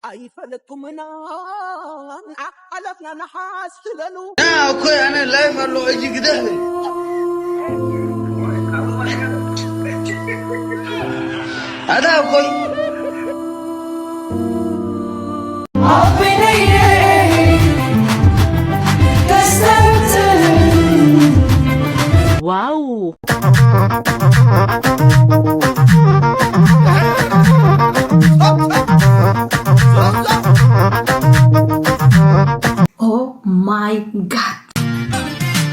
ኣይፈለጥኩምና ሓለፍና ንሓስ ትለሉ أنا أكوي أنا لايف الله أجي كده أنا أكوي Wow! Oh my god!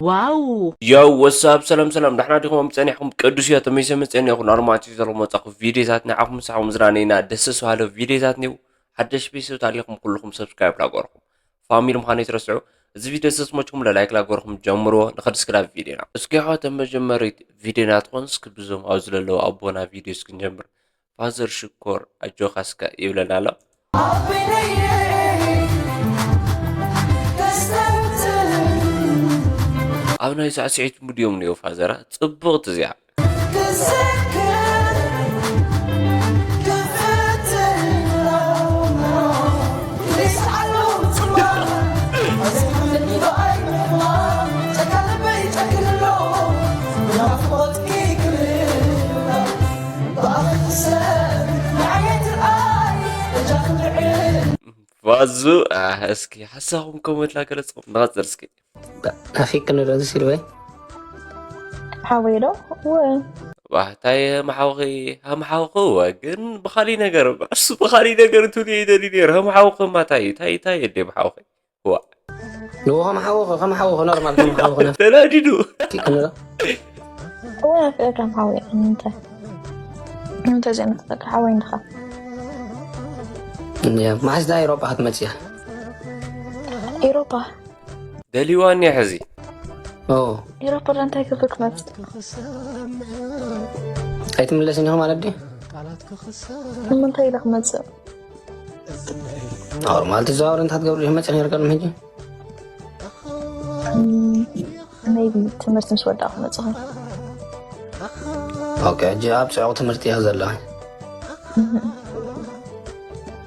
Wow! Yo, what's up? ሰላም ሰላም፣ ዳሕና ዲኹም ጸኒሕኩም? ቅዱስ እዮ ተመይሰ መጸኒ ይኹን ኣርማቲ ዘለኹም መጻኹ ቪዲዮታት ንዓኹም ምሳኹም ዝራነይና ደስ ዝባሃለ ቪዲዮታት ኒው ሓደሽ ቤተሰብ ታሊኹም ኩልኹም ሰብስክራይብ ላገርኩም ፋሚሊ ምዃኑ ይትረስዑ። እዚ ቪዲዮ ዝተስመችኩም ለላይክ ላገርኩም ጀምርዎ። ንኸድስክላ ቪዲዮና እስኪ ሖ ተመጀመሪት ቪዲዮና ትኾን እስኪ ብዞም ኣብዚ ዘለዉ ኣቦና ቪዲዮ እስክንጀምር ፋዘር ሽኮር ኣጆኻስከ ይብለና ኣሎ። ኣብ ናይ ሳዕስዒት ሙድ እዮም ንዮ ፋዘራ ጽብቕቲ እዚኣ። ፋዙ ኣህ፣ እስኪ ሓሳኹም ኮመንት ላገለጽኩም ንቐጽል እስኪ። ናፊቅ ንረዚ ሲልወይ ሓወይ ዶ እወ ዋህታይ ሃምሓውኺ ሃምሓውኺ እወ ግን ብኻሊእ ነገር እሱ ብኻሊእ ነገር ትብልዮ ይደሊ ነይሩ ሃምሓውኺ ማታይ ታይ ታይ የደ ብሓውኺ ዋ ንዎ ከም ሓወኸ ከም ሓወኸ ኖርማል ከም ሓወኸ ተናዲዱ ናፊቅ ንረ እወ ናፊቀካ ሓወይ እንታይ እንታይ ዘይንፍቀካ ሓወይ እንድኻ መዓስ ዳ ኤሮጳ ክትመፅያ ኤሮፓ ደሊዋኒ ሕዚ ኦ ኤሮፓ ዳ እንታይ ክብል ክመፅእ ኣይትምለስን ኢኹ ማለት ድዩ ንምንታይ ኢለ ክመፅእ ኖርማል ትዘዋወር እንታይ ትገብሩ ኢኹም መፅእ ነርካ ሎም ሕጂ ሜቢ ትምህርቲ ምስ ወዳእኩ ክመፅእ ኦኬ ሕጂ ኣብ ፅዑቕ ትምህርቲ ኢኺ ዘለኺ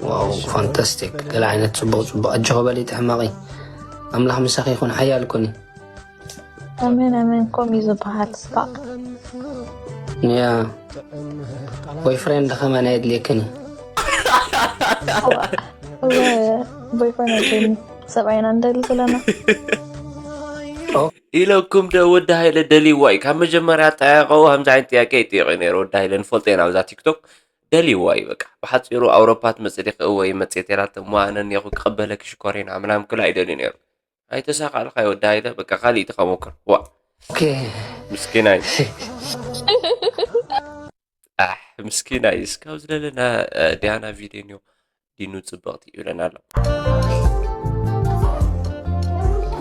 ዋው ፋንታስቲክ ገለ ዓይነት ፅቡቅ ፅቡቅ ኣጆኺ በሊ ትሕመቂ ኣምላኽ ምሳኺ ይኹን ሓያል ኩኒ ኣሜን ኣሜን ከምኡ እዩ ዝበሃል ባእ ያ ቦይፍሬንድ ከማን ኣየድልየክን እዩ እወ ቦይፍሬንድ ኣለኒ ሰብኣይና እንደሊ ዘለና ኢለኩም ደ ወዲ ሃይለ ደልይዋ እዩ ካብ መጀመርያ ኣጠያየቀው ከምዚ ዓይነት ጥያቄ ይጥይቁ ነይሩ ወዲ ሃይለ ንፈልጦ ኢና ኣብዛ ቲክቶክ ደልይዋ እዩ በቃ ብሓፂሩ ኣውሮፓ ትመፅእ ዲኺ እወ ይመፅእ ተላትም ዋነን የኹ ክቕበለኪ ሽኮሪና ምናምን ክብላ ይደልዩ ነይሩ ኣይተሳካልካ ወዲ ሃይለ በቃ ካሊእ ኢኻ ሞክር ዋ ኦኬ ምስኪናይ ኣሕ ምስኪናይ እስካብ ዝለለና ዲያና ቪድዮ ኒዮ ዲኑ ፅብቕቲ ይብለና ኣሎ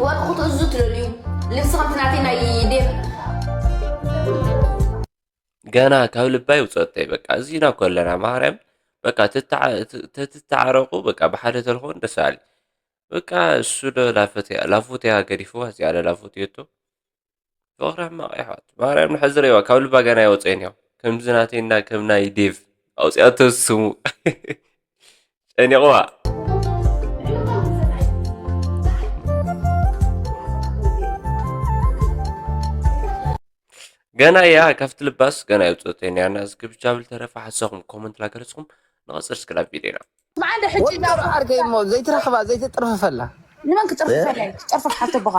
ወርቂ ክትእዙ ትደልዩ ልብሲ ከምቲ ናተይ ናይ ዴቭ ገና ካብ ልባይ ውፀተይ በቃ እዚና ኮለና ማርያም በቃ ተትተዓረቁ በቃ ብሓደ ተልኮን ደስ በሃሊ በቃ እሱ ዶ ላፈትያ ላፉትያ ገዲፍዋ እዚኣ ዶ ላፉትየቶ ፍቕሪ ሕማቕ የሕዋት ማርያም ንሕዝረይዋ ካብ ልባ ገና ይወፀይን እዮም ከምዚ ናተይና ከም ናይ ዴቭ ኣውፅኣቶ ስሙ ጨኒቕዋ ገና እያ ካብቲ ልባስ ገና ይውፅኦቶ እያ ነርና እዚ ክብቻ ብል ተረፈ ሓሳኹም ኮመንት ላገለፅኩም ንቐፅል ስክላ ቪድዮና መዓንደ ሕጂ ወዲ ዓርከይ እሞ ዘይትረኽባ ዘይትጥርፍፈላ ንመን ክጥርፍፈላ እዩ ትጠርፈፍ ሓፍቲ ኣቦኻ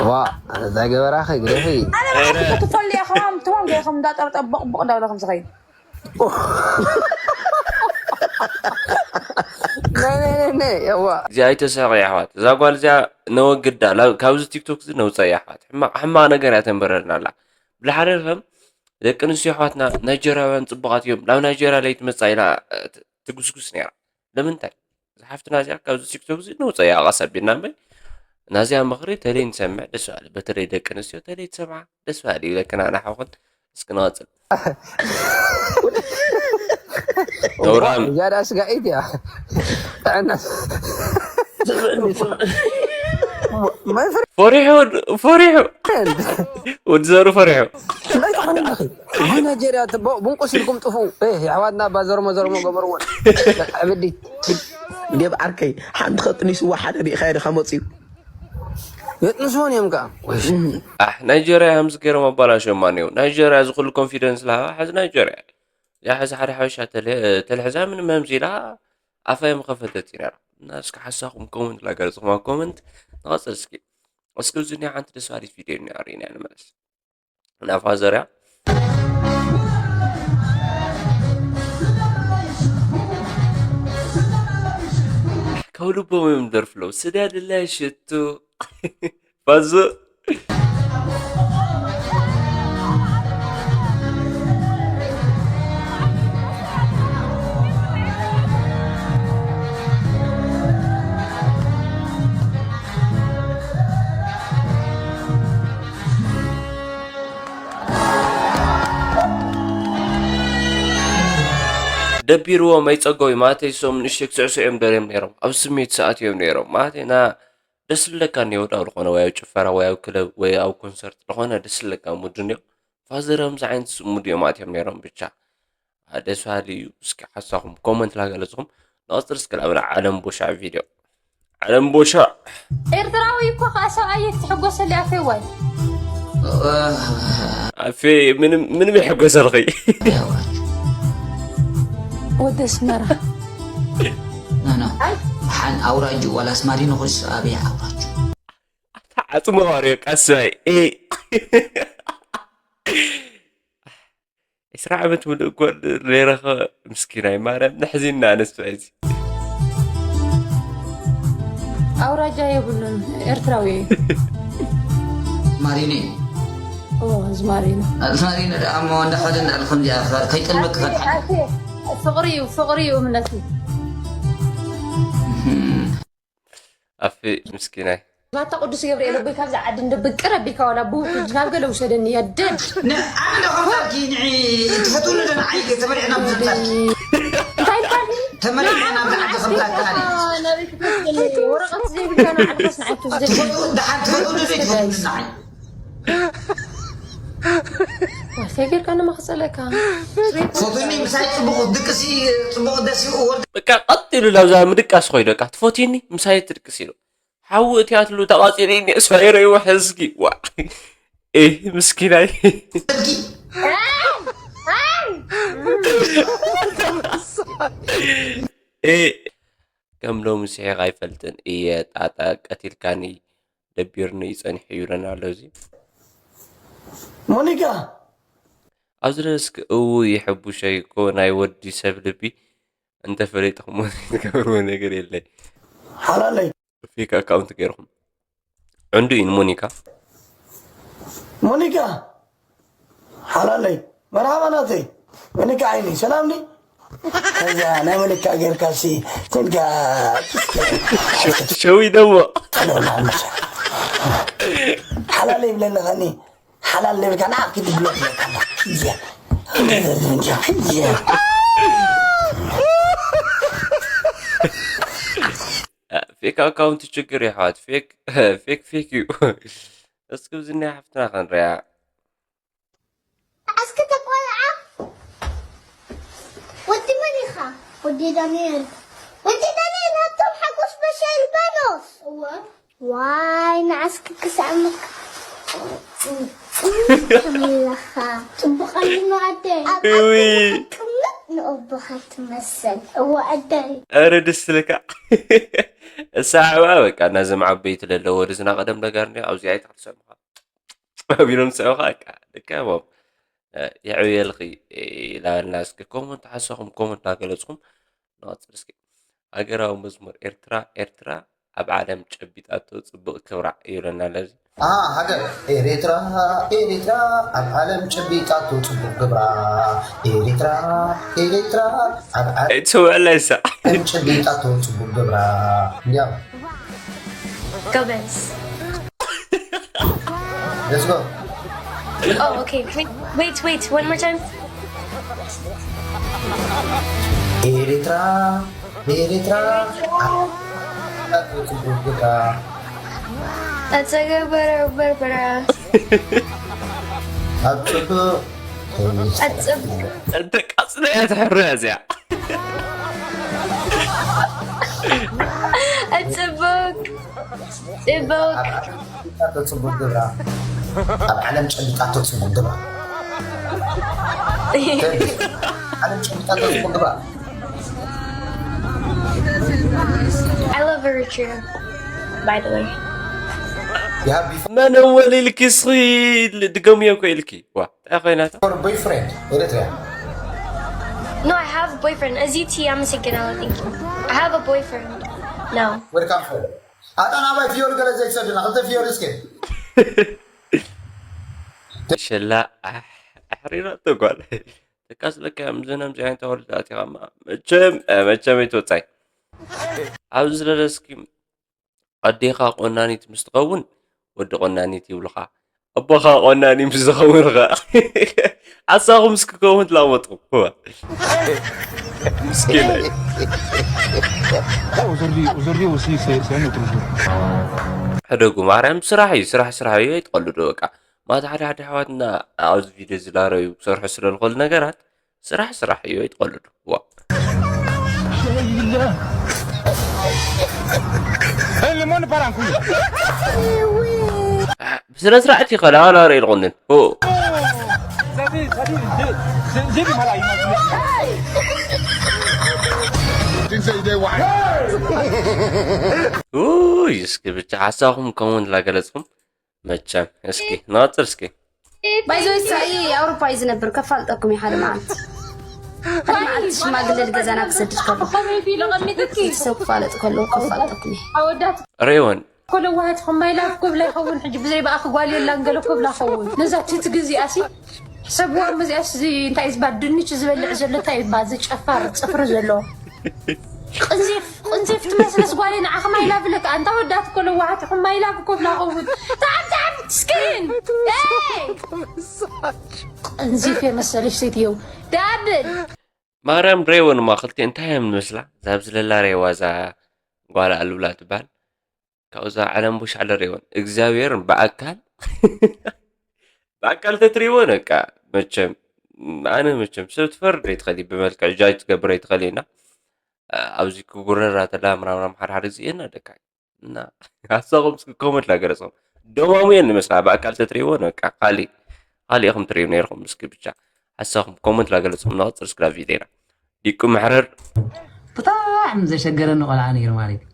ዋ እዛ ገበራኺ ግደፊ ኣነ መዓልቲ ትፈልያ ከማም ትማም ገይኹም እንዳጠርጠ ቦቕቦቕ እንዳብለ ከም ዝኸይድ ነይ ነይ ነይ ነይ የዋ እዚኣ ኣይተስሕቕ የሕዋት እዛ ጓል እዚኣ ነወግዳ ላ- ካብዚ ቲክቶክ እዚ ነውፀ የሕዋት ሕማቕ ሕማቕ ነገር እያ ተንበረልና ኣላ ብልሓደ ከም ደቂ ኣንስትዮ ኣሕዋትና ናይጀርያውያን ፅቡቓት እዮም ናብ ናይጀርያ ለይቲ መፃ ኢላ እ፣ ት- ትጉስጉስ ነይራ ንምንታይ እዛ ሓፍትና እዚኣ ካብዚ ቲክቶክ እዚ ነውፀ እያ ቐስ ኣቢልና እምበይ ናዚኣ ምኽሪ ተለይ ንሰምዕ ደስ በሃሊ በተለይ ደቂ ኣንስትዮ ተለይ ትሰምዓ ደስ በሃሊ ይብለክና ንሓኹን እስኪ ንቐፅል ነውራም ዝያዳ ስጋኢት እያ ጥዕና My friend. ፈሪሑ፣ ፈሪሑ። ወዲ ዘሩ ፈሪሑ። እንታይ ትኾኑ ኣለኺ? እዚ ናይጀርያ ትቦ ብንቁስ ኢልኩም ጥፉ። እ፣ የሕዋትና ኣባ ዘርሞ ዘርሞ ገበርዎ። ዕብዲ። ዴብ ዓርከይ ሓንቲ ከጥኒስዋ ሓደ ሪእኻዮ ዲኻ መፅዩ? የጥንስዎን እዮም ከዓ። ኣሕ ናይጀርያ ከምዚ ገይሮም ኣባላሽዮማ እኒው። ናይጀርያ እዚ ኩሉ ኮንፊደንስ ዝሃባ ሕዚ ናይጀርያ እያ። ሕዚ ሓደ ሓበሻ ተለ- ተልሕዛ ምንም ህምዚ ኢላ ኣፋ የምኸፈተት እዩ ነራ። እና እስኪ ሓሳኹም ኮመንት ላገለፅኹም ኣብ ኮመንት ንቐፅል እስኪ። እስኪ እዚ እኒኣ ሓንቲ ደስ ባሪት ቪድዮ እኒኣ ርኢና ንመለስ። ናፋ ዘርያ ካብ ልቦም እዮም ደርፍለው ስዳ ድላይ ሽቱ ፋዞ ደቢርዎም ኣይፀገቡ ማለተይ እሶም ንእሽተይ ክስዕስዑ እዮም ደልዮም ነይሮም ኣብ ስሜት ሰኣት እዮም ነይሮም ማለተይ ና ደስ ዝብለካ እኒኦ ዳው ዝኾነ ወይ ኣብ ጭፈራ ወይ ኣብ ክለብ ወይ ኣብ ኮንሰርት ዝኾነ ደስ ዝብለካ ሙድ እኒኦ ፋዘር ከምዚ ዓይነት ሙድ እዮም ኣትዮም ነይሮም ብቻ ደስ በሃሊ እዩ እስኪ ሓሳኹም ኮመንት ላገለፅኹም ንቐፅል እስኪ ላብና ዓለም ቦሻዕ ቪድዮ ዓለም ቦሻዕ ኤርትራዊ እኮ ከዓ ሰብኣይ ትሕጎሰሉ ኣፌዋይ ኣፌ ምንም ምንም ይሕጎሰልኺ ወደ ኣስመራ ኖ ኖ ሓን ኣውራጁ ዋላ ኣስማሪኖ ኩስ ኣበይ ኣውራጁ ዓፅሞ ዋርዮ ቃስባይ ኤ ዕስራ ዓመት ምሉእ ጎል ሌረኸ ምስኪናይ ማርያም ነሕዚና ኣነስፋ እዚ ኣውራጃ የብሉን ኤርትራዊ እዩ ማሪኒ ኦ ዝማሪና ማሪኒ ደኣ እሞ እንዳኸደ እንዳለ ከምዚኣ ከይጠልመክ ፈልሓ ፍቅሪ እዩ ፍቅሪ እዩ እምነቱ ኣፊ ምስኪናይ ማታ ቅዱስ ገብርኤል ኣቦይ ካብዛ ዓዲ እንደ ብቅር ኣቢልካ ዋላ ብውሕጅ ናብ ገለ ውሰደኒ የደድ ንዓንደ ከምዛኪ ንዒ ትፈትውኒ ዶ ንዓይ ተመሪዕና ምዘምጻኪ እንታይ ኢልካኒ ተመሪዕና ናብ ዓዲ ከምዛካ ኣነ ወረቐት ዘይብልካ ንዓድረስ ንዓይ ክወስደኒ ትፈትው ደሓን ትፈትውኒ ዘይትፈትውኒ ንዓይ ዋልከ ጌርካ ንመኽፀለካ ፎቶኒ ምሳይ ጽቡቕ ድቅሲ ጽቡቕ ደስ ይወርድ በቃ ቀጥ ኢሉ ላብዛ ምድቃስ ኮይዱ በቃ ትፎትኒ ምሳይ ትድቅስ ኢሉ ሓዊ እቲኣትሉ ተቓፂሉ እኒ እስፋይረ ይወሐዝጊ ዋ ኤ ምስኪናይ ኤ ከም ሎሚ ስሒቕ ኣይፈልጥን እየ ጣጣ ቀቲልካኒ ደቢርኒ ይፀኒሑ ይብለና ኣሎ እዚ ሞኒካ ኣብዚ ደስክ እው ይሕቡሸይ እኮ ናይ ወዲ ሰብ ልቢ እንተፈለጥኹሞ ትገብርዎ ነገር የለይ ሓላለይ ፌክ ኣካውንት ገይርኹም ዕንዱ እዩ ንሞኒካ ሞኒካ ሓላለይ መርሃባ ናተይ ሞኒካ ዓይኒ ሰላም ዲ ከዛ ናይ ሞኒካ ጌርካ ሲ ኮንካ ሸዊ ደሞ ሓላለይ ይብለኒ ከኒ ሓላል ለብካ ና ክትብሎ ፌክ ኣካውንት ችግር ይሓዋት ፌክ ፌክ ፌክ እዩ እስኪ ብዝኒያ ሓፍትና ክንሪያ እስኪ ተቆልዓ ወዲ መን ኢኻ? ወዲ ዳንኤል። ወዲ ዳንኤል ሃብቶም ሓጎስ በሻ ልባኖስ። እወ። ዋይ ንዓስኪ ክስዕመካ። ተመለኻ። ጽቡቕ ኣሊኖ ኣደይ። ኣብ እዊ። ኣቦኻ ትቅመጥ ንኣቦኻ ትመስል። እወ ኣደይ። ኧረ ደስ ትለካ እሳ ኣዕባ በቃ እናዘም ዓበይቲ ለለዎ ርዝና ቀደም ነገር እንዲ ኣብዚ ኣይትክትሰምኻ ኣቢሎም ዝስዕቡኻ በቃ ልክዕዎም የዕብየልኺ ኢላና እስኪ ኮመንት ሓሳኹም ኮመንት እናገለፅኩም ንቐፅል እስኪ ሃገራዊ መዝሙር ኤርትራ ኤርትራ ኣብ ዓለም ጨቢጣቶ ፅቡቅ ክብራ ይብለና ኣለዚ ሃገር ኤሪትራ ኤሪትራ ኣብ ዓለም ጨቢጣቶ ፅቡቅ ግብራ ኤሪትራ ኤሪትራ ኣብ ዓለም ትሰውዕላ ይሳ ጨቢጣቶ ፅቡቅ ግብራ እንዲያ ጎበዝ Let's go. Oh, okay. Wait, wait, wait. One more time. ኤሪትራ ኤሪትራ ጽቡቅ ግዳ ኣጸገበረ በርበራ። ኣብ ጽቡቕ ኣጸብ ደቃጽለ እያ ትሕርያ እዚኣ። ኣጽቡቅ ጽቡቅ ጨቢጣቶ ጽቡቅ ግብራ ኣብ ዓለም ጨቢጣቶ ጽቡቅ ግብራ ዓለም ጨቢጣቶ ጽቡቅ ግብራ I love Eritrea, by the way. you have መን እወል ኢልኪ እስኺ ድገሙዮ እኮ ኢልኪ ዋ እንታይ ኮይናታ before boyfriend ኤሪትሪያ No, I have a boyfriend. እዚ እቲ ኣመሰግናለሁ። Thank you. I have a boyfriend. No. ወድካ ፍ ኣጣ ናባይ ፍዮሪ ገለ ዘይትሰድና ክልተ ፍዮሪ እስኪ ሸላ ኣሕሪራቶ ጓል ተካስለካ ምዘናም ዚያን ተወልዳ ኣቲኻማ መቸም መቸም ኣይትወፃይ ኣብዚ ዝለለስኪ ኣዴኻ ቆናኒት ምስ ትኸውን ወዲ ቆናኒት ይብሉኻ ኣቦኻ ቆናኒ ምስ ዝኸውን ኸ ሓሳኹም እስኪ ኮመንት ላወጡ ምስኪን Aujourd'hui, aujourd'hui aussi, c'est c'est un autre jour. ሕደጉ ማርያም ስራሕ እዩ ስራሕ ስራሕ እዩ ኣይትቐልዱ በቃ ማታ ሓደ ሓደ ኣሕዋትና ኣብዚ ቪድዮ ዝላረዩ ክሰርሑ ስለ ዝኾኑ ነገራት ስራሕ ስራሕ እዩ ኣይትቐልዱ ዋ Hey, le monde part en couille. ብስነ ስርዓት እዩ ከላ ኣላ ርኢ ልቑንን Ça dit, ça dit, j'ai- j'ai- j'ai du mal à imaginer. Didn't say they were. ውይ እስኪ ብቻ ሓሳኹም ከምኡ እንዳገለጽኩም መቸም እስኪ ንቐጽል እስኪ ባይዞ ሳኢ ኣውሮፓ እዩ ዝነብር ከፋልጠኩም እዩ ሓደ መዓልቲ ሓደ መዓልቲ ሽማግለ ልገዛና ክሰድድ ከሎ ከመይ ኢሉ ቀሚጥኪ እቲ ሰብ ክፋለጥ ከሎ ከፋልጠኩም እዩ ኣወዳት ሬወን ኮለዋሃት ኹማይ ላፍ ክብላ ይኸውን ሕጂ ብዘይ ብኣኺ ጓል የላን ገለ ክብላ ኸውን ነዛ ትትጊ እዚኣሲ ሕሰብዋ እዚኣስ እንታይ ዝባ ድንች ዝበልዕ ዘሎ እንታይ ይባ ዝጨፋር ፅፍሪ ዘለዎ ቅንዚፍ ቅንዚፍ ትመስለስ ጓለይ ንዓኺ ማይ ላቭ ኢለካ ኣንታ ወዳት ኮለዋሃት ኹማይ ላቭ ክብላ ኸውን ታዓም ታዓም ስክሪን ቅንዚፍ የመሰለሽ ሴትዮ ዳብል ማርያም ሬወንማ ክልቲኤን እንታይ እየን ዝመስላ እዛ ኣብዚ ለላ ሬዋ እዛ ጓል ኣሉላ ትበሃል ካብዛ ዓለም ቡሽ ዓለ ሬወን እግዚኣብሔር ብኣካል ብኣካል ተትሪዎ ነቃ መቸም ኣነ መቸም ሰብ ትፈርድ ኣይትኸሊ ብመልክዕ ጃጅ ትገብር ኣይትኸሊ ኢና ኣብዚ ክጉረራ ተላ ምናምናም ሓደ ሓደ ግዜ የና ደካ እና ሓሳኹም እስኪ ኮመንት ላገለጽኹም ደማሙ እየን ዝመስላ ብኣካል ተትሪዎ ነቃ ካሊእ ካሊእ ኢኹም ትሪኡ ነይርኹም እስኪ ብቻ ሓሳኹም ኮመንት ላገለጽኹም ንቐጽል እስክላ ቪድዮና ዲቁ መሕረር ብጣዕሚ ዘሸገረኒ ቆልዓ ነይሩ ማለት እዩ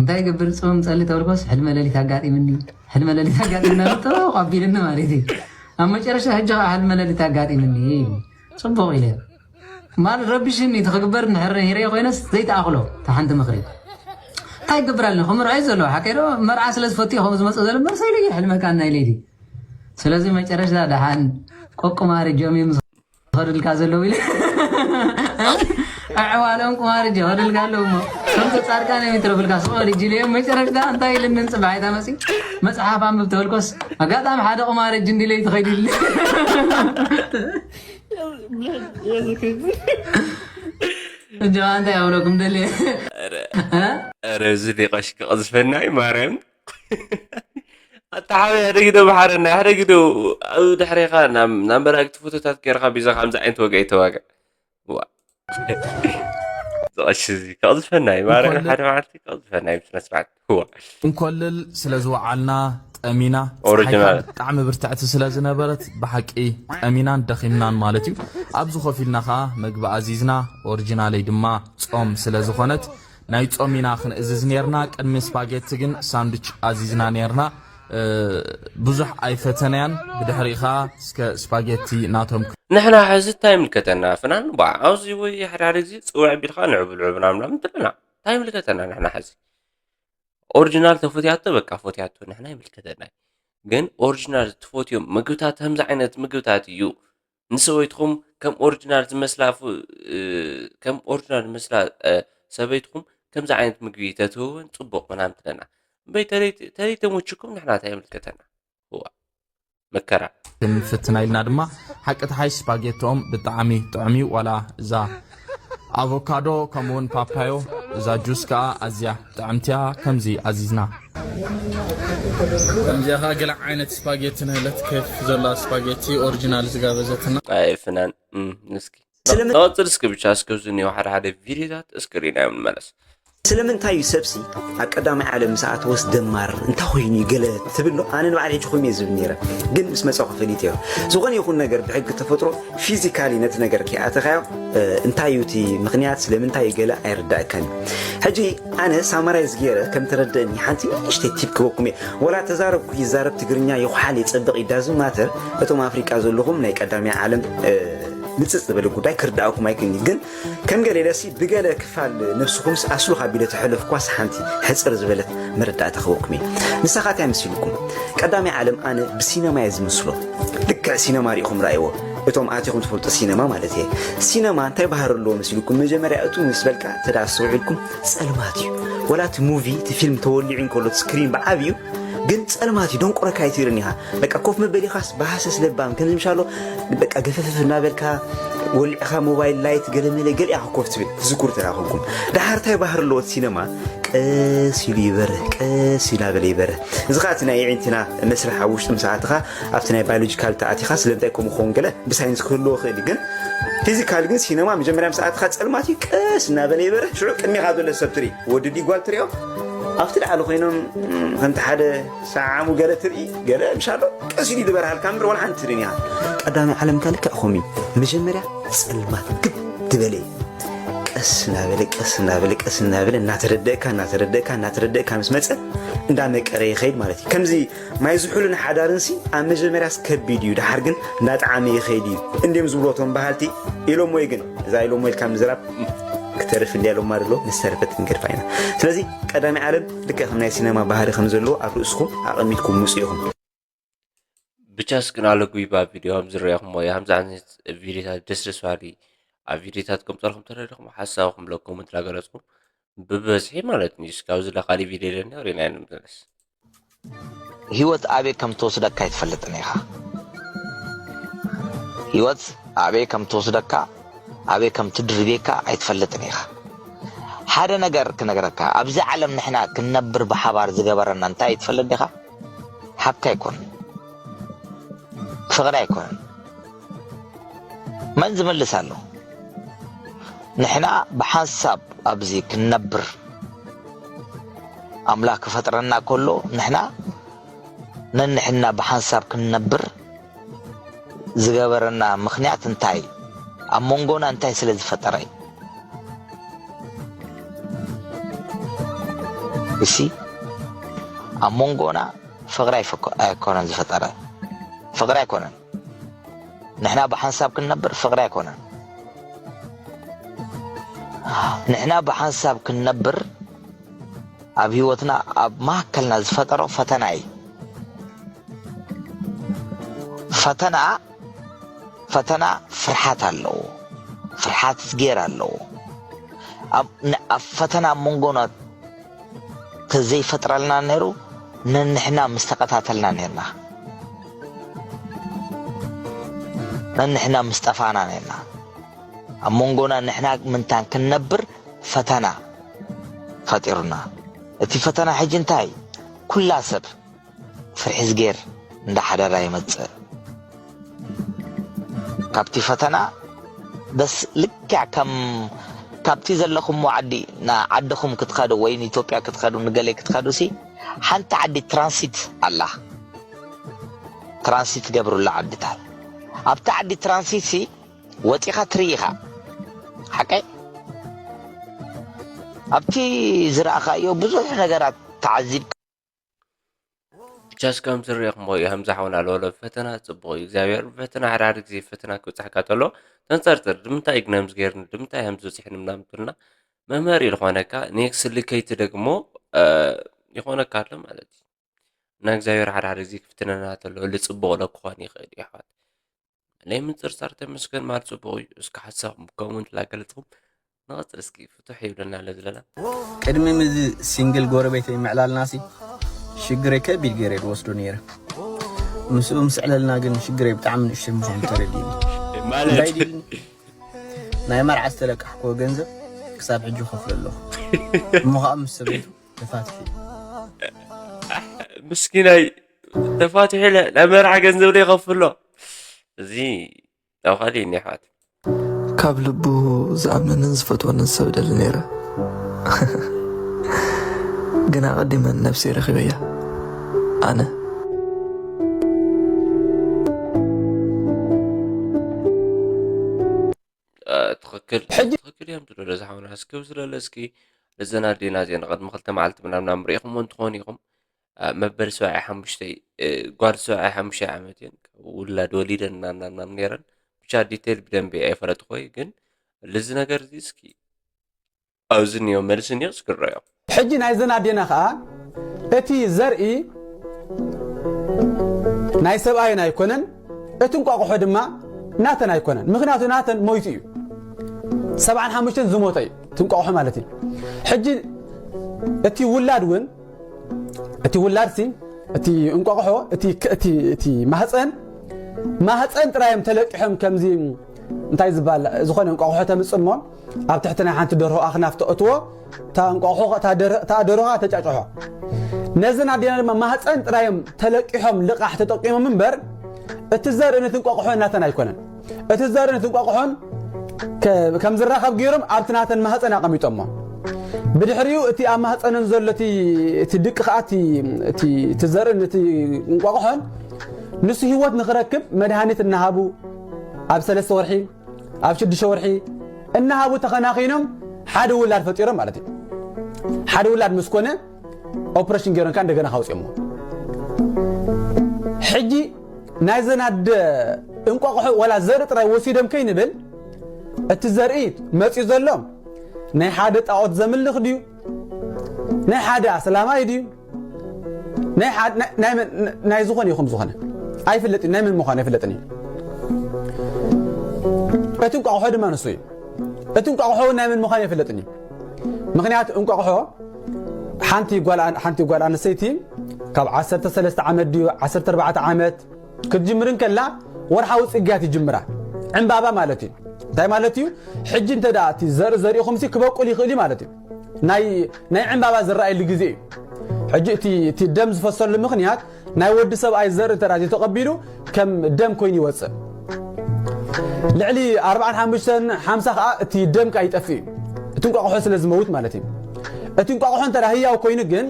እንታይ ይገብር ፅም ፀሊ ተብልኮስ ሕልመ ሌሊት ኣጋጢምኒ ሕልመ ሌሊት ኣጋጢምና ብጥቕ ኣቢልኒ ማለት እዩ ኣብ መጨረሻ ሕጂ ከዓ ሕልመ ሌሊት ኣጋጢምኒ ጽቡቕ ኢለ ማለት ረቢሽኒ እቲ ክግበር እንድሕር ነይረዮ ኮይነስ ዘይተኣኽሎ እታ ሓንቲ ምኽሪ እንታይ ይገብር ኣለኒ ከምኡ ርኣዩ ዘለዎ ሓቀይ ዶ መርዓ ስለ ዝፈትዮ ከምኡ ዝመፅእ ዘሎ መርሰ ኢሉ እዩ ሕልመካ ናይ ለይቲ ስለዚ መጨረሽታ ደሓን ቆቁማሪ ጀሚም ዝኸዱልካ ዘለዉ ኢለ ኣዕዋሎም ቁማሪ ጀኸዱልካ ኣለዉ እሞ ከምቲ ፃድቃን እዮም ይትረፍልካ ስቕ በል እጅልዮም መጨረሽታ እንታይ ኢልንን ፅባሒታ መፂ መፅሓፍ ኣንብብ ተበልኮስ ኣጋጣሚ ሓደ ቁማሪ እጅ እንዲለ ይትኸይድ ኢሉ እጃ እንታይ ኣብለኩም ደልየ ረ እዚ ሊቐሽ ክቐዝፈና እዩ ማርያም ኣታ ሓወይ ሕደ ግደ መሓረና ሕደ ግደ ኣብ ድሕሬኻ ናብ መላእክቲ ፎቶታት ገይርካ ቢዛ ከምዚ ዓይነት ወጋ ይተዋጋ ዋ ዝቐሽ እዚ ክቕዝፈና እዩ ማርያም ሓደ መዓልቲ ክቕዝፈና እዩ ስነስርዓት ዋ እንኮልል ስለ ዝወዓልና ጠሚና ኦሪጂናል ብጣዕሚ ብርትዕቲ ስለ ዝነበረት ብሓቂ ጠሚናን ደኺምናን ማለት እዩ ኣብዚ ኮፍ ኢልና ከዓ መግቢ ኣዚዝና ኦሪጂናለይ ድማ ጾም ስለ ዝኾነት ናይ ጾም ኢና ክንእዝዝ ነርና ቅድሚ ስፓጌቲ ግን ሳንዱች ኣዚዝና ነርና ብዙሕ ኣይፈተናያን ብድሕሪኡ ከዓ እስከ ስፓጌቲ ናቶም ንሕና ሕዚ እንታይ ይምልከተና ፍናን ባ ኣብዚ ወይ ሓደ ሓደ ግዜ ፅውዕ ቢልካ ንዕብልዑ ምናምናም ትለና እንታይ ይምልከተና ንሕና ሕዚ ኦሪጂናል ተፈትያቶ በቃ ፈትያቶ ንሕና ይምልከተና ግን ኦሪጂናል ትፈትዮም ምግብታት ከምዚ ዓይነት ምግብታት እዩ ንሰበይትኹም ከም ኦሪጂናል ዝመስላ ከም ኦሪጂናል ዝመስላ ሰበይትኹም ከምዚ ዓይነት ምግቢ ተትህወን ፅቡቕ ምናምን ትለና እምበይ ተለይተሞችኩም ንሕና እንታይ የምልከተና እዋ መከራ ክንፍትና ኢልና ድማ ሓቂ ተሓይ ስፓጌቶኦም ብጣዕሚ ጥዑም እዩ ዋላ እዛ ኣቮካዶ ከምኡውን ፓፓዮ እዛ ጁስ ከዓ ኣዝያ ጥዕምትያ ከምዚ ኣዚዝና ከምዚኣ ኸዓ ገለ ዓይነት ስፓጌቲ ንህለት፣ ኬፍ ዘላ ስፓጌቲ ኦሪጂናል ዝጋበዘትና። ኣይ ፍናን፣ እም፣ እስኪ ስለምን- ተቐጽል እስኪ ብቻ፣ እስኪ ኣብዚ እኒኦ ሓደ ሓደ ቪዲዮታት እስኪ ርኢናዮም ንመለስ። ስለምንታይ እዩ ሰብሲ ኣብ ቀዳማይ ዓለም ምስ ኣተወስ ደማር እንታይ ኮይኑ እዩ ገለ ትብሎ? ኣነ ንባዕል ሕጂ ኮይኑ እየ ዝብል ነይረ፣ ግን ምስ መፀኹ ፈሊጠዮ። ዝኾነ ይኹን ነገር ብሕጊ ተፈጥሮ ፊዚካሊ ነቲ ነገር ከይኣተኻዮ እንታይ እዩ እቲ ምኽንያት፣ ስለምንታይ እዩ ገለ ኣይርዳእካን እዩ። ሕጂ ኣነ ሳማራይዝ ገይረ ከም ተረደእኒ ሓንቲ ንእሽተይ ቲፕ ክበኩም እየ። ወላ ተዛረብኩ ይዛረብ ትግርኛ ይኹሓል ይፀብቕ ይዳዝም ማተር እቶም ኣፍሪቃ ዘለኹም ናይ ቀዳማይ ዓለም ምፅፅ ዝበለ ጉዳይ ክርዳእኩም ኣይክእልን እዩ። ግን ከም ገለ ኢለሲ ብገለ ክፋል ነብስኹምስ ኣስሉኻ ቢለ ተሐለፍኳስ ሓንቲ ሕፅር ዝበለት መረዳእታ ክበኩም እየ። ንሳኻትያ ምስ ኢልኩም ቀዳማይ ዓለም ኣነ ብሲነማ እየ ዝምስሎ። ልክዕ ሲነማ ሪኢኹም ራእይዎ፣ እቶም ኣቲኹም ትፈልጡ ሲነማ ማለት እየ። ሲነማ እንታይ ባህሪ ኣለዎ መሲልኩም? መጀመርያ እቱ ምስ በልካ ተዳ ኣስተውዒልኩም ጸልማት እዩ። ወላ እቲ ሙቪ እቲ ፊልም ተወሊዑ እንከሎ እቲ ስክሪን ብዓብዩ ግን ጸልማት እዩ። ደንቆረካ ኣይትብልን ኢኻ። በቃ ኮፍ መበሊኻስ ብሃሰስ ለባም ከምዚ ምሻሎ በቃ ገፈፈፍ እናበልካ ወሊዕኻ ሞባይል ላይት ገለመለ ገለ ኢኻ ኮፍ ትብል ትዝክሩ ተላኹምኩም። ደሓር እንታይ ባህሪ ኣለዎ እቲ ሲነማ? ቀስ ኢሉ ይበርህ፣ ቀስ ኢሉ ኣበለ ይበርህ። እዚ ኸዓ እቲ ናይ የዒንትና መስርሕ ኣብ ውሽጢ ምስ ኣትኻ ኣብቲ ናይ ባዮሎጂካል ተኣቲኻ ስለምንታይ ከምኡ ክኸውን ገለ ብሳይንስ ክህልዎ ይኽእል እዩ። ግን ፊዚካል ግን ሲነማ መጀመርያ ምስ ኣትኻ ጸልማት እዩ፣ ቀስ እናበለ ይበርህ። ሽዑ ቅድሜኻ ዘሎ ሰብ ትርኢ፣ ወዲ ድዩ ጓል ትሪኦ ኣብቲ ላዕሊ ኮይኖም ከምቲ ሓደ ሰዓሙ ገለ ትርኢ ገለ ምሻሎ ቀስ ኢሉ ዝበርሃልካ እምበር ወላ ሓንቲ ትርእን ኢኻ። ቀዳማይ ዓለም ከ ልክዕ ከምኡ እዩ። መጀመርያ ጸልማት ግብ ዝበለ እዩ። ቀስ እናበለ ቀስ እናበለ ቀስ እናበለ እናተረደእካ እናተረደእካ እናተረደእካ ምስ መፀ እንዳመቀረ ይኸይድ ማለት እዩ። ከምዚ ማይ ዝሑልን ሓዳርንሲ ኣብ መጀመርያስ ከቢድ እዩ፣ ደሓር ግን እንዳጠዓመ ይኸይድ እዩ እንዲዮም ዝብሉ እቶም በሃልቲ። ኢሎም ወይ ግን እዛ ኢሎም ወይ ኢልካ ምዝራብ ክተርፍ እንዲያ ኢሎም ማድሎ ንዝተረፈት ክንገድፋ ኢና። ስለዚ ቀዳማይ ዓለም ልክዕ ከም ናይ ሲነማ ባህሪ ከም ዘለዎ ኣብ ርእስኹም ኣቐሚጥኩም ምፁ ኢኹም። ብቻ እስኪ ናለጉ ይባ ቪዲዮ ከም ዝረኹሞ ከምዚ ዓይነት ቪዲዮታት ደስ ደስ ባሊ ኣብ ቪዲዮታት ከምፀልኩም ተረድኹም ሓሳብኩም ለ ኮመንት ላገለፅኩም ብበዝሒ ማለት እዩ። እስካብ ዝለ ካሊእ ቪዲዮ ለና ሪና ንምለስ። ህይወት ኣበይ ከም ትወስደካ ኣይትፈልጥን ኢኻ። ህይወት ኣበይ ከም ትወስደካ ኣበይ ከም ትድርብየካ ኣይትፈልጥን ኢኻ። ሓደ ነገር ክነግረካ፣ ኣብዚ ዓለም ንሕና ክንነብር ብሓባር ዝገበረና እንታይ እዩ ትፈልጥ ዲኻ? ሓብቲ ኣይኮነን፣ ፍቕሪ ኣይኮነን። መን ዝመልስ ኣሎ? ንሕና ብሓንሳብ ኣብዚ ክንነብር ኣምላኽ ክፈጥረና ከሎ ንሕና ነንሕና ብሓንሳብ ክንነብር ዝገበረና ምኽንያት እንታይ? ኣብ መንጎና እንታይ ስለ ዝፈጠረ እዩ? እሲ ኣብ መንጎና ፍቕሪ ኣይኮነን ዝፈጠረ፣ ፍቕሪ ኣይኮነን። ንሕና ብሓንሳብ ክንነብር ፍቕሪ ኣይኮነን። ንሕና ብሓንሳብ ክንነብር ኣብ ህይወትና ኣብ ማእከልና ዝፈጠሮ ፈተና እዩ። ፈተና ፈተና ፍርሓት ኣለዎ፣ ፍርሓት ዝጌር ኣለዎ። ኣብ ፈተና ኣብ መንጎና ተዘይፈጥረልና ነይሩ ነንሕና ምስ ተቐታተልና ነርና፣ ነንሕና ምስ ጠፋና ነርና። ኣብ መንጎና ንሕና ምንታን ክንነብር ፈተና ፈጢሩና። እቲ ፈተና ሕጂ እንታይ? ኩላ ሰብ ፍርሒ ዝጌር እንዳ ሓደራ ይመጽእ። ካብቲ ፈተና ደስ ልክዕ ከም ካብቲ ዘለኹሞ ዓዲ ንዓድኹም ክትኸዱ ወይ ንኢትዮጵያ ክትኸዱ ንገለ ክትኸዱ ሲ ሓንቲ ዓዲ ትራንሲት ኣላ። ትራንሲት ትገብሩላ ዓድታት ኣብቲ ዓዲ ትራንሲት ሲ ወፂኻ ትርኢ ኢኻ። ሓቀይ ኣብቲ ዝረኣኻዮ ብዙሕ ነገራት ተዓዚብካ ቻስ ከም ዝረኹሞ እዩ። ከምዚ ሓውና ለወለ ፈተና ጽቡቕ እዩ። እግዚኣብሔር ፈተና ሓደ ሓደ ግዜ ፈተና ክብጽሓካ ተሎ ተንጸርጽር። ድምንታይ ግነምዝ ገይርኒ ድምንታይ ከምዚ በጺሕኒ ምናምን ትብልና መምሃሪ ዝኾነካ ኔክስ ልከይቲ ደግሞ ይኾነካ ኣሎ ማለት እዩ። እና እግዚኣብሔር ሓደ ሓደ ግዜ ክፍትነና ተሎ ልጽቡቕ ለክኾን ይኽእል እዩ ኣሕዋት። ናይ ምንጽርጻር ተመስገን ማለት ጽቡቕ እዩ። እስኪ ሓሳብኩም ከምኡ እንድላገለጽኩም ንቐጽል እስኪ ፍትሕ ይብለና ኣሎ ዘለና። ቅድሚ ምዚ ሲንግል ጎረቤተይ ምዕላልናሲ ሽግረይ ከቢድ ገይረ ዝወስዶ ነይረ። ምስኡ ምስ ዕለልና ግን ሽግረይ ብጣዕሚ ንእሽተይ ምዃኑ ተረዲእኒ። እንታይ ዲልኒ ናይ መርዓ ዝተለቃሕክዎ ገንዘብ ክሳብ ሕጂ ከፍሎ ኣለኹ። እሞ ከዓ ምስ ሰበይቱ ተፋትሒ። ምስኪናይ ተፋቲሑ ለ- ለመርዓ ገንዘብ ዶ ይኸፍሎ? እዚ ናብ ካልእ እኒሕዋት ካብ ልቡ ዝኣምነንን ዝፈትወንን ሰብ ደሊ ነይረ። ግን ኣቐዲመን ነብሰይ ረኺበያ። ኣነ ትኽክል ትኽክል እዮም ትብሎ ዝሓውና እስኪ ብዝለለ እስኪ እዘን ኣዴና እዚአን ቅድሚ ክልተ መዓልቲ ምናምን ርኢኹምዎ እንትኾኑ ኢኹም መበል ሰብዓይ ሓሙሽተ ጓል ሰብዓይ ሓሙሽተ ዓመት እየን ውላድ ወሊደን እናናናም ነይረን ብቻ ዲቴል ብደንቢ ኣይፈለጥኮይ ግን ልዚ ነገር እዚ እስኪ ኣብዚ እኒኦ መልሲ እኒኦ እስክረዮ ሕጂ ናይዘን ኣዴና ከዓ እቲ ዘርኢ ናይ ሰብኣየን ኣይኮነን እቲ እንቋቑሖ ድማ ናተን ኣይኮነን ምክንያቱ ናተን ሞይቱ እዩ ሰብዓን ሓሙሽተን ዝሞተ እዩ እቲ እንቋቑሖ ማለት እዩ ሕጂ እቲ ውላድ እውን እቲ ውላድ ሲ እቲ እንቋቑሖ እቲ ማህፀን ማህፀን ጥራዮም ተለቂሖም ከምዚ እንታይ ዝበሃል ዝኾነ እንቋቑሖ ተምፅእ እሞ ኣብ ትሕቲ ናይ ሓንቲ ደርሆ ኣኽናፍ ተእትዎ እታ እንቋቑሖ እታ ደርሆ ተጫጭሖ ነዘን ኣዴና ድማ ማህፀን ጥራዮም ተለቂሖም ልቓሕ ተጠቂሞም እምበር እቲ ዘርኢ ነቲ እንቋቑሖ እናተን ኣይኮነን እቲ ዘርኢ ነቲ እንቋቑሖን ከም ዝራኸብ ገይሮም ኣብቲ ናተን ማህፀን ኣቐሚጦሞ ብድሕሪኡ እቲ ኣብ ማህፀነን ዘሎ እቲ ድቂ ከዓ እቲ ዘርኢ ነቲ እንቋቑሖን ንሱ ህይወት ንክረክብ መድሃኒት እናሃቡ ኣብ ሰለስተ ወርሒ ኣብ ሽዱሽተ ወርሒ እናሃቡ ተኸናኺኖም ሓደ ውላድ ፈጢሮም ማለት እዩ ሓደ ውላድ ምስ ኮነ ኦፕሬሽን ገይሮም ከዓ እንደገና ካውፅኦሞ ሕጂ ናይዘን ኣደ እንቋቑሖ ዋላ ዘርኢ ጥራይ ወሲዶም ከይንብል እቲ ዘርኢ መፅኡ ዘሎ ናይ ሓደ ጣዖት ዘምልኽ ድዩ ናይ ሓደ ኣስላማይ ድዩ ናይ ዝኾነ ይኹም ዝኾነ ኣይፍለጥን ናይ መን ምዃኑ ኣይፍለጥን እዩ እቲ እንቋቑሖ ድማ ንሱ እዩ እቲ እንቋቑሖ ናይ መን ምዃኑ ኣይፍለጥን እዩ ምክንያቱ እንቋቑሖ ሓንቲ ጓል ኣን- ሓንቲ ጓል ኣንስተይቲ ካብ ዓሰርተ ሰለስተ ዓመት ድዩ ዓሰርተ ኣርባዕተ ዓመት ክትጅምር እንከላ ወርሓዊ ፅግያት ይጅምራ ዕምባባ ማለት እዩ እንታይ ማለት እዩ ሕጂ እንተ ደኣ እቲ ዘርኢ ዘሪእኹም ሲ ክበቁል ይኽእል እዩ ማለት እዩ ናይ ናይ ዕምባባ ዝረኣየሉ ግዜ እዩ ሕጂ እቲ እቲ ደም ዝፈሰሉ ምኽንያት ናይ ወዲ ሰብኣይ ዘርኢ እንተ ደኣ ተቐቢሉ ከም ደም ኮይኑ ይወፅእ ልዕሊ ኣርባዓን ሓሙሽተን ሓምሳ ከዓ እቲ ደም ከዓ ይጠፍእ እዩ እቲ እንቋቑሖ ስለ ዝመውት ማለት እዩ እቲ እንቋቑሖ እንተ ህያው ኮይኑ ግን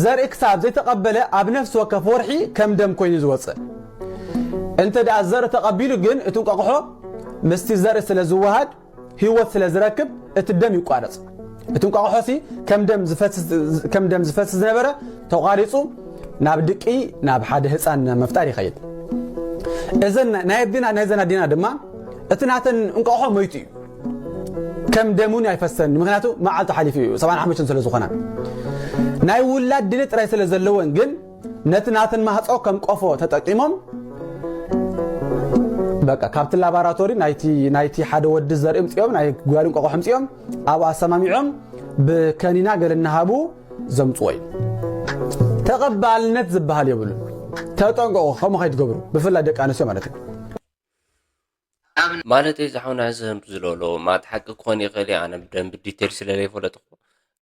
ዘርኢ ክሳብ ዘይተቐበለ ኣብ ነፍሲ ወከፍ ወርሒ ከም ደም ኮይኑ ዝወፅእ እንተ ደኣ ዘርኢ ተቐቢሉ ግን እቲ እንቋቑሖ ምስቲ ዘርኢ ስለ ዝወሃድ ህይወት ስለ ዝረክብ እቲ ደም ይቋረፅ እቲ እንቋቑሖ ሲ ከም ደም ዝፈስስ ዝነበረ ተቋሪፁ ናብ ድቂ ናብ ሓደ ህፃን ምፍጣር ይኸይድ እዘን ናይ ኣዴና ናይዘን ኣዴና ድማ እቲ ናተን እንቋቑሖ ሞይቱ እዩ ከም ደም እውን ኣይፈሰን ምክንያቱ መዓልቱ ሓሊፉ እዩ ሰብዓን ሓሙሽተን ስለ ዝኾና ናይ ውላድ ድሌት ጥራይ ስለ ዘለወን ግን ነቲ ናተን ማህፀ ከም ቆፎ ተጠቂሞም በቃ ካብቲ ላባራቶሪ ናይቲ ናይቲ ሓደ ወዲ ዘርኢ ምፅኦም ናይ ጓል እንቋቑሖ ምፅኦም ኣብኡ ኣሰማሚዖም ብከኒና ገለ እናሃቡ ዘምፅዎ እዩ ተቐባልነት ዝበሃል የብሉን ተጠንቀቑ ከምኡ ከይትገብሩ ብፍላይ ደቂ ኣንስትዮ ማለት እዩ ማለተይ ዝሓውና እዚ ከምቲ ዝለሎ ማት ሓቂ ክኾን ይኽእል እዩ ኣነ ብደንብ ዲቴል ስለ ዘይፈለጥኩ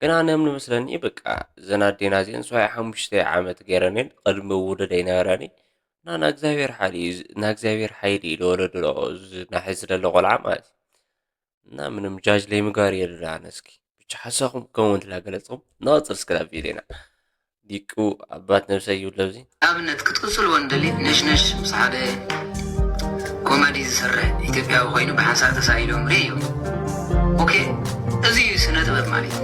ግን ኣነ እምኒ መስለኒ በቃ እዘን ኣዴና እዚአን ሰብዓይ ሓሙሽተ ዓመት ገይረን እየን ቅድሚ ውሉደይ ነበራኒ እና ናእግዚኣብሔር ሓይሊ እዩ ናእግዚኣብሔር ሓይሊ እዩ ለወለዶ ናሒ ዝለሎ ቆልዓ ማለት እዩ እና ምንም ጃጅ ለይምጋር የድላ ኣነ እስኪ ብቻ ሓሳኹም ከምኡ እንድላ ገለፅኩም ንቐፅል እስከ ናብ ቪድዮና ዲቁ ኣባት ነብሰይ ይብሎ እዚ ኣብነት ክትቅፅልዎ እንደሊ ነሽነሽ ምስ ሓደ ኮመዲ ዝሰርሕ ኢትዮጵያዊ ኮይኑ ብሓንሳእ ተሳኢሎም ርእዮም ኦኬ እዚ እዩ ስነ ጥበብ ማለት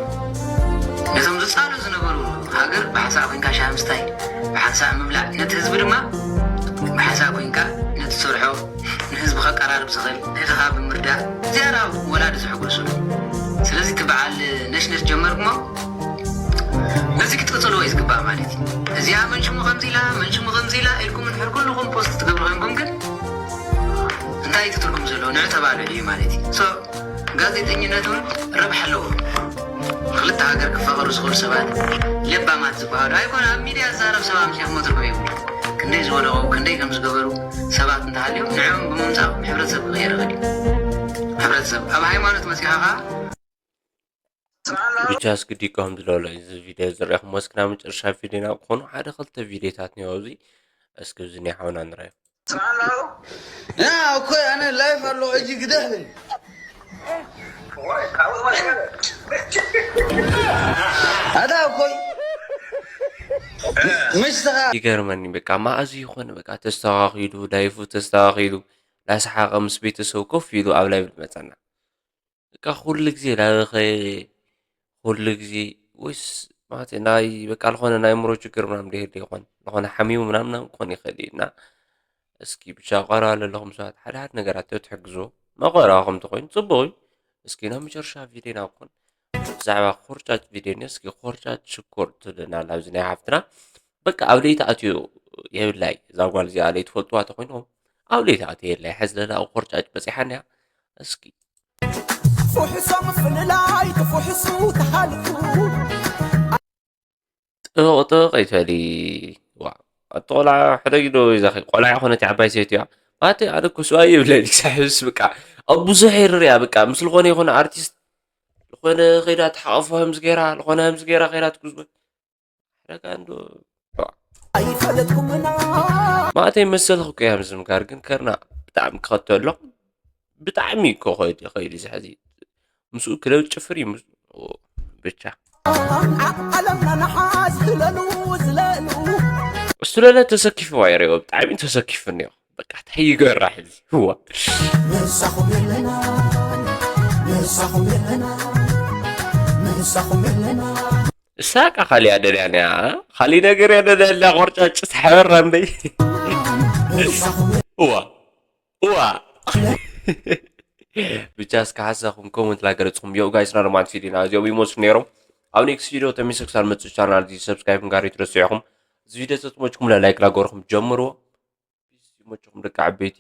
ነቶም ዝፃሉ ዝነበሩ ሃገር ብሓንሳእ ኮይንካ ሻምስታይ ብሓንሳእ ምብላዕ ነቲ ህዝቢ ድማ ብሓንሳእ ኮይንካ ነቲ ሰርሖ ንህዝቢ ከቀራርብ ዝኽእል ንድኻ ብምርዳእ ዝያዳ ወላዲ ዝሕጎስሉ ስለዚ እቲ በዓል ነሽነሽ ጀመርኩሞ ነዚ ክትቅፅልዎ እዩ ዝግባእ ማለት እዩ እዚኣ መን ሽሙ ከምዚ ኢላ መን ሽሙ ከምዚ ኢላ ኢልኩም እንድሕር ኩልኹም ፖስት ትገብሩ ኮይንኩም ግን እንታይ እዩ ትርጉም ዘለዎ ንዑ ተባልዑ እዩ ማለት እዩ ጋዜጠኝነት እውን ረብሓ ኣለዎ ክልተ ሃገር ክፋቐሩ ዝኽእሉ ሰባት ለባማት ዝበሃሉ ኣይኮነ ኣብ ሚድያ ዝዛረብ ሰብ ኣምሲኹሞ ትርጉም የብሉ ክንደይ ዝወደቑ ክንደይ ከም ዝገበሩ ሰባት እንተሃልዮም ንዕኦም ብምምፃእ ሕብረተሰብ ክቕየር ይኽእል እዩ ሕብረተሰብ ኣብ ሃይማኖት መፂኻ ከዓ ብቻ እስኪ ዲኮም ዝለሎ እዚ ቪድዮ ዝረኹም ወስክና መጨረሻ ቪድዮና ክኾኑ ሓደ ክልተ ቪድዮታት እኒኦ ኣብዚ እስኪ እዚ ናይ ሓውና ንረዮ እኮ ኣነ ላይፍ ኣሎ እጂ ግደፍን ኣታ እኮይ ምሽ ተኻ ይገርመኒ በቃ ማእዚ ይኾነ በቃ ተስተኻኺሉ ዳይፉ ተስተኻኺሉ ላሰሓቐ ምስ ቤተሰቡ ኮፍ ኢሉ ኣብ ላይቭ ዝመፀና በቃ ኩሉ ግዜ ላበኸ ኩሉ ግዜ ወይስ ማለት ናይ በቃ ዝኾነ ናይ ምሮ ችግር ምናምን ደሄድ ይኾን ዝኾነ ሓሚሙ ምናምን ክኾን ይኽእል እዩ እና እስኪ ብቻ ቀረባ ለለኹም ሰባት ሓደ ሓደ ነገራት ተትሕግዞ መቐረባ ከም ተኮይኑ ፅቡቅ እዩ እስኪ ናብ መጨረሻ ቪድዮ ናብ ኮን ብዛዕባ ኮርጫጭ ቪድዮ ኒ እስኪ ኮርጫጭ ሽኮር ትብለና ኣብዚ ናይ ሓፍትና በቃ ኣብ ለይቲ ኣትዮ የብላይ እዛ ጓል እዚኣ ለይትፈልጥዋ ተኮይንኩም ኣብ ለይቲ ኣትዮ የብላይ ሕዚ ለላ ኮርጫጭ በፂሓን እያ እስኪ ፍሕሶ ምፍልላይ ክፍሕሱ ተሃልኩ ጥቕጥቕ ይትበሊ ዋ ኣቲ ቆልዓ ሕደጊ ዶ ይዛኺ ቆልዓ ይኾነት ዓባይ ሰይቲ እያ ማለተይ ኣነ እኮ ስዋ ይብለኒ ክሳብ ሕዝስ በቃ ኣብ ብዙሕ ይርርያ በቃ ምስ ዝኾነ ይኾነ ኣርቲስት ዝኾነ ከይዳ ተሓቐፎ ህምዝ ገይራ ዝኾነ ህምዝ ገይራ ከይዳ ትጉዝጎ ሕደጋ እንዶ ኣይፈለጥኩምና ማለተይ መሰልኺ እኮ እያ ምዝምጋር ግን ከርና ብጣዕሚ ክኸተሎ ብጣዕሚ እኮ ኸይዱ ኸይዱ እዚ ሕዚ ምስኡ ክለብ ጭፍር እዩ ብቻ ዓለምና ንሓስ ዝለሉ ዝለሉ እሱ ለለ ተሰኪፍዋ ይረዮ ብጣዕሚ ተሰኪፉ እኒኦ በቃ እንታይ ይገራ ሕዚ ህዋ ንሳኹም የለና ንሳኹም የለና ንሳኹም የለና እሳ ቃ ካሊያ ደልያ ኒያ ካሊ ነገር እያ ደልያ ላ ቆርጫጭ ተሓበራ እንበይ ንሳኹም እዋ እዋ ብቻ እስከ ሓሳኹም ኮመንት ላገለጽኹም ዮ ጋይስና ሮማንት ፊሊና እዚኦም ይመስሉ ነይሮም ኣብ ኔክስት ቪዲዮ ተሚሰ ክሳብ መፅእ ቻናል እዚ ሰብስክራይብ ጋር ይትረስዑኹም እዚ ቪዲዮ ተጥሞችኩም ለላይክ ላገርኹም ጀምርዎ ይመችኹም ደቂ ዓበይቲ